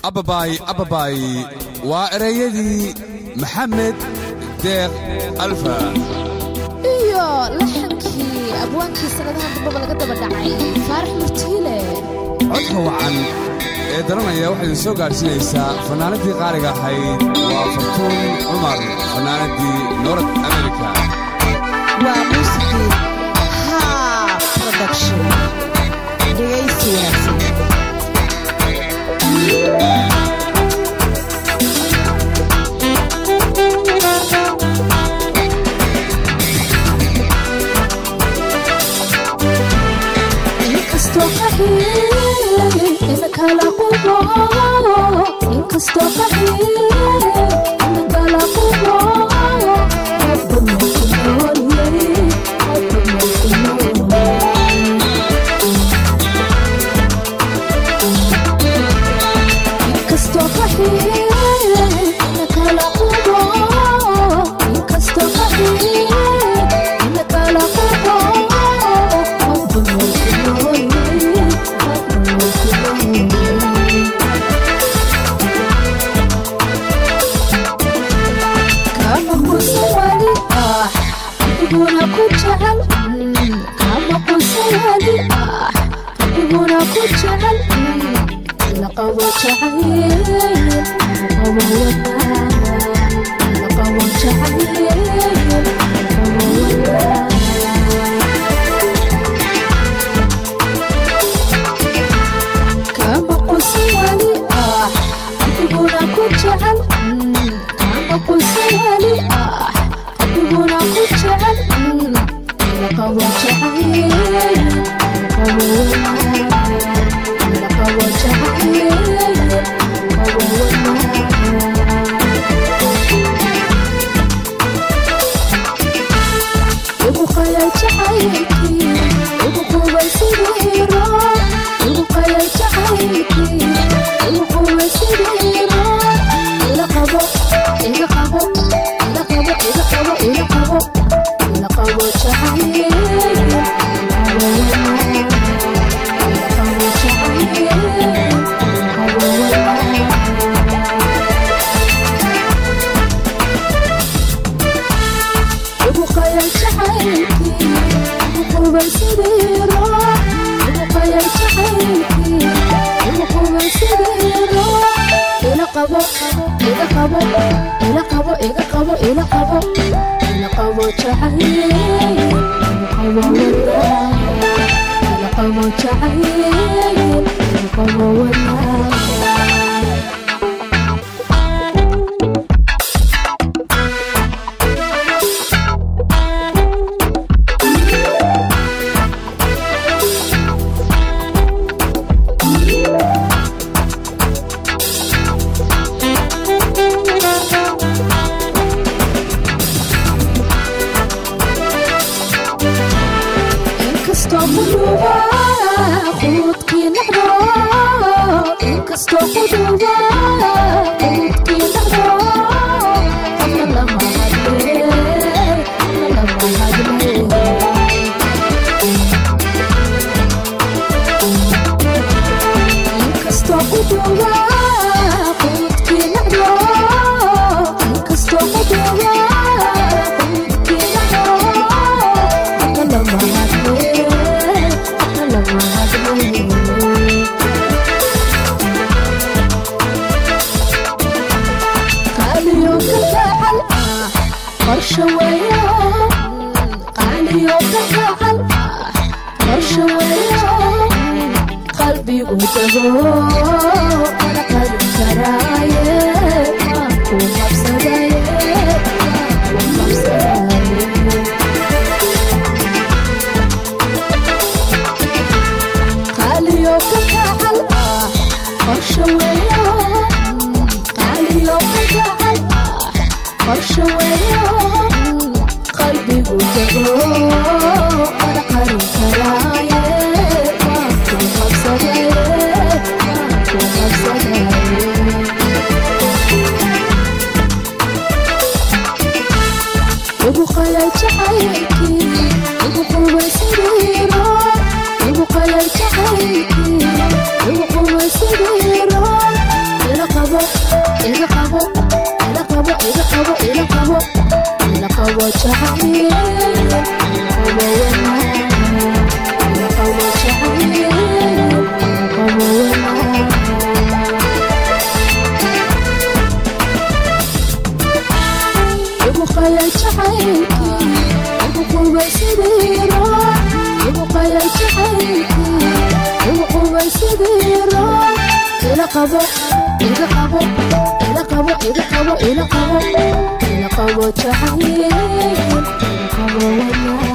Ababaay ababaay waa ereyadii Maxamed Deeq Alfa iyo laxankii abwaankii sanadahan dambaba laga daba dhacay Faarax Murtiile. Codka wacan ee daranaya waxay idin soo gaadhsiinaysaa fannaanaddii qaaliga ahayd waa Fartuun Cumar, fannaanaddii North America. Waa muusikii Haa Production. Dhegaysi wanaagsan. Inkastoo qaxiil ina kala qubo, inkastoo qaxiil ina kala qubo, qofba meel ku noolyahay, qofba meel ku noolyahay. Inkastoo qaxiil ina kala qubo, inkastoo qaxiil ina kala qubo, qofba meel ku noolyahay, qofba meel ku noolyahay. Kama quusan wali ah, qalbiguna ku jecel. Kama quusan wali ah, qalbiguna ku jecel. La qabo jacayl, la qabo wanaag, la qabo jacayl, la qabo wanaag. Kama quusan wali ah, qalbiguna ku jecel. Kama quusan wali ah, qalbiguna ku jecel. La qabo jacayl, la qabo wanaag, la qabo jacayl, la qabo wanaag. Igu qayay jacaylkii, igu qubay sidii roob. Igu qayay jacaylkii, igu qubay sidii roob. Ila qabo, iga qabo, ila qabo, iga qabo, ila qabo, ila qabo jacayl, ila qabo wanaag, ila qabo jacayl, ila qabo wanaag. Igu qayay jacaylkii, igu qubay sidii roob. Igu qayay jacaylkii, igu qubay sidii roob. Ila qabo, iga qabo, ila qabo, iga qabo, ila qabo, ila qabo jacayl, ila qabo wanaag, ila qabo jacayl, ila qabo wanaag. Inkastoo quduba quudkii noqdo, inkastoo quduba quudkii noqdo, qofna lama hadle, qofna lama hadle. Inkastoo quduba quudkii noqdo, inkastoo quduba quudkii noqdo, qofna lama hadle, qofna lama hadle. Qaaliyo kalgacal ah qorshe weeyo, qaaliyo kalgacal ah qorshe weeyo, qalbigu dego mana qarin karaaye, waan ku qabsadaye, waan ku qabsadaye. Qaaliyo kalgacal ah qorshe weeyo, qaaliyo kalgacal ah qorshe weeyo, qalbigu dego mana qarin karaaye, waan ku qabsadaye, waan ku qabsadaye. Igu qayay jacaylkii, igu qubay sidii roob. Igu qayay jacaylkii, igu qubay sidii roob. Iga qabo, ila qabo, iga qabo, ila qabo, ila qabo jacayl, ila qabo wanaag, ila qabo jacayl, ila qabo wanaag. Igu qayay jacaylkii, igu qubay sidii roob. Igu qayay jacaylkii, igu qubay sidii roob. Ila qabo, iga qabo, ila qabo, iga qabo, ila qabo, ila qabo jacayl, ila qabo wanaag.